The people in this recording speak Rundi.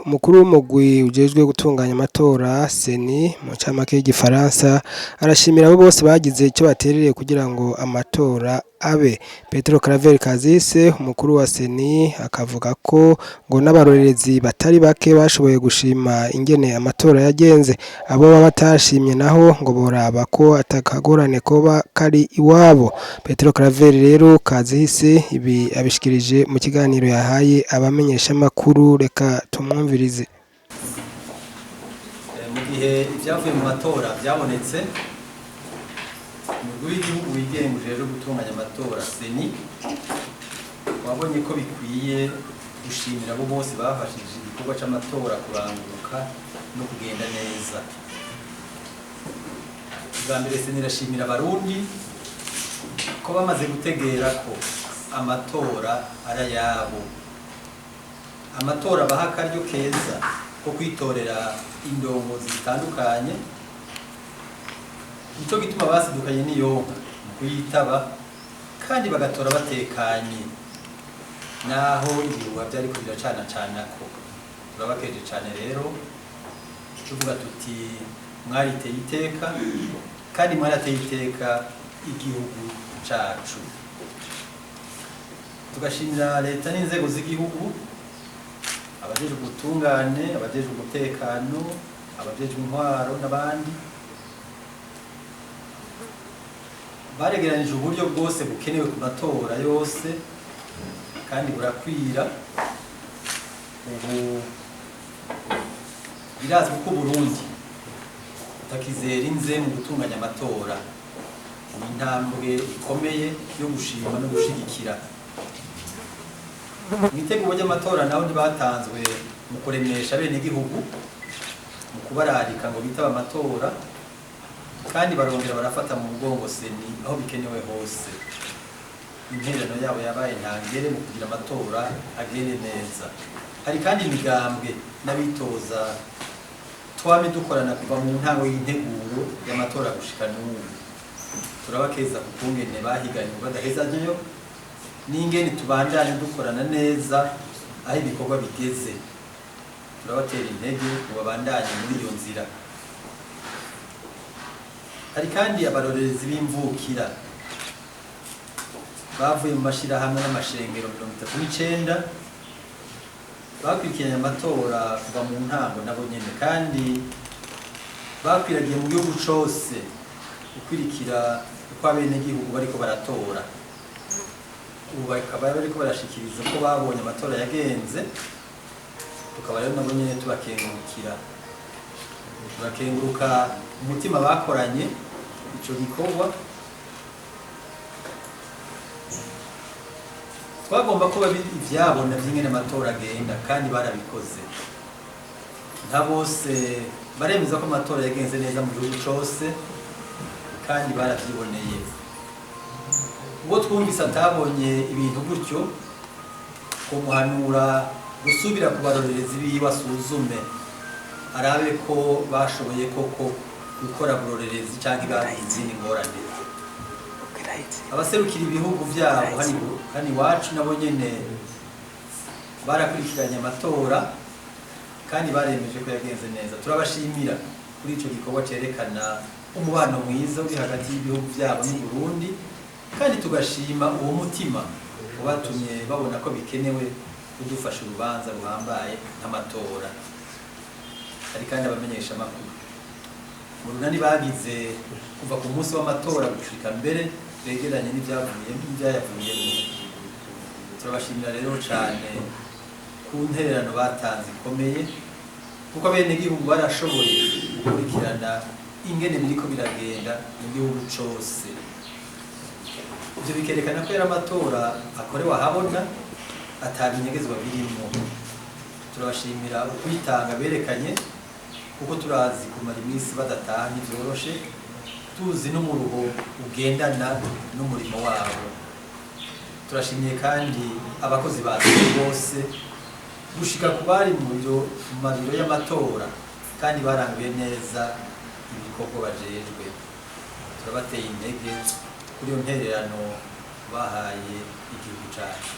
Umukuru w'umugwi ujejwe gutunganya amatora CENI mu ncamake y'igifaransa arashimira abo bose bagize icyo baterereye kugira ngo amatora abe. Petero Claver Kazise, umukuru wa CENI, akavuga ko ngo n'abarorerezi batari bake bashoboye gushima ingene amatora yagenze. Abo baba batashimye naho ngo boraba ko atakagorane koba kari iwabo. Petero Claver rero Kazihise ibi abishikirije mu kiganiro yahaye abamenyeshamakuru. Reka tumwumvirize. Mu gihe ibyavuye mu matora byabonetse, umugwi w'igihugu wigenga ujejwe gutunganya amatora CENI wabonye ko bikwiye gushimira abo bose bafashije igikorwa c'amatora kuranguka no kugenda neza. Bwa mbere, CENI irashimira Abarundi ko bamaze gutegera ko amatora ari ayabo, amatora abaha akaryo keza ko kwitorera indongozi zitandukanye. Nico gituma basidukanye n'iyonka mu kuyitaba kandi bagatora batekanye, naho ibihuha vyariko biracanacanako. Turabakeje cane rero, tuvuga tuti mwariteye iteka kandi mwarateye iteka igihugu cacu. Tugashimira leta n'inzego z'igihugu, abajejwe ubutungane, abajejwe umutekano, abajejwe intwaro n'abandi baregeranije uburyo bwose bukenewe ku matora yose kandi burakwira. Ubu birazwi ko Burundi butakizera inze mu gutunganya amatora. Ni intambwe ikomeye yo gushima no gushigikira. Mu itegurwa ry'amatora naho ntibatanzwe mu kuremesha abenegihugu, mu kubararika ngo bitabe amatora, kandi barongera barafata mu mugongo CENI aho bikenewe hose. Intererano yabo yabaye ntangere mu kugira amatora agende neza. Hari kandi imigambwe n'abitoza twame dukorana kuva mu ntango y'integuro y'amatora gushika n'ubu. Turabakeza ku kungene bahiganye badahezanyeyo n'ingene tubandanye dukorana neza aho ibikorwa bigeze. Turabatera intege ngo babandanye muri iyo nzira. Hari kandi abarorerezi b'imvukira bavuye mu mashirahamwe n'amashengero 39 bakurikiranye amatora kuva mu ntango nabo nyene, kandi bakwiragiye mu gihugu cose gukwirikira uko abenegihugu bariko baratora. Ubu bakaba bariko barashikiriza ko babonye amatora yagenze. Tukaba rero nabo nyene tubakengurukira, turakenguruka umutima bakoranye ico gikorwa. Twagomba ko babi ivyabona vy'ingene amatora agenda, kandi barabikoze. Nka bose baremeza ko amatora yagenze neza mu gihugu cose kandi baravyiboneye. Ubwo twumvise atabonye ibintu gutyo, kumuhanura gusubira ku barorerezi biwe, asuzume arabe ko bashoboye koko gukora burorerezi canke bagize izindi ngorane. Abaserukira ibihugu vyabo hano iwacu nabo nyene barakurikiranye amatora kandi baremeje ko yagenze neza. Turabashimira kuri ico gikorwa cerekana umubano mwiza uri hagati y'ibihugu vyabo n'u Burundi, kandi tugashima uwo mutima wabatumye babona ko bikenewe kudufasha urubanza ruhambaye nk'amatora. Hari kandi abamenyesha amakuru mu runani bagize kuva ku munsi w'amatora gushika mbere begeranye n'ibyavuye n'ibyayavuyemo. Turabashimira rero cane ku ntererano batanze ikomeye, kuko abenegihugu barashoboye gukurikirana ingene biriko biragenda mu gihugu cose. Ivyo bikerekana ko yari amatora akorewe ahabona, atabinyegezwa birimwo. Turabashimira ukwitanga berekanye, kuko turazi kumara iminsi badataha ntivyoroshe, tuzi n'umuruho ugendana n'umurimo wabo. Turashimiye kandi abakozi ba bose gushika ku bari mu biro, mu mabiro y'amatora, kandi baranguye neza ibikorwa bajejwe. Turabateye intege kuri iyo ntererano bahaye igihugu cacu.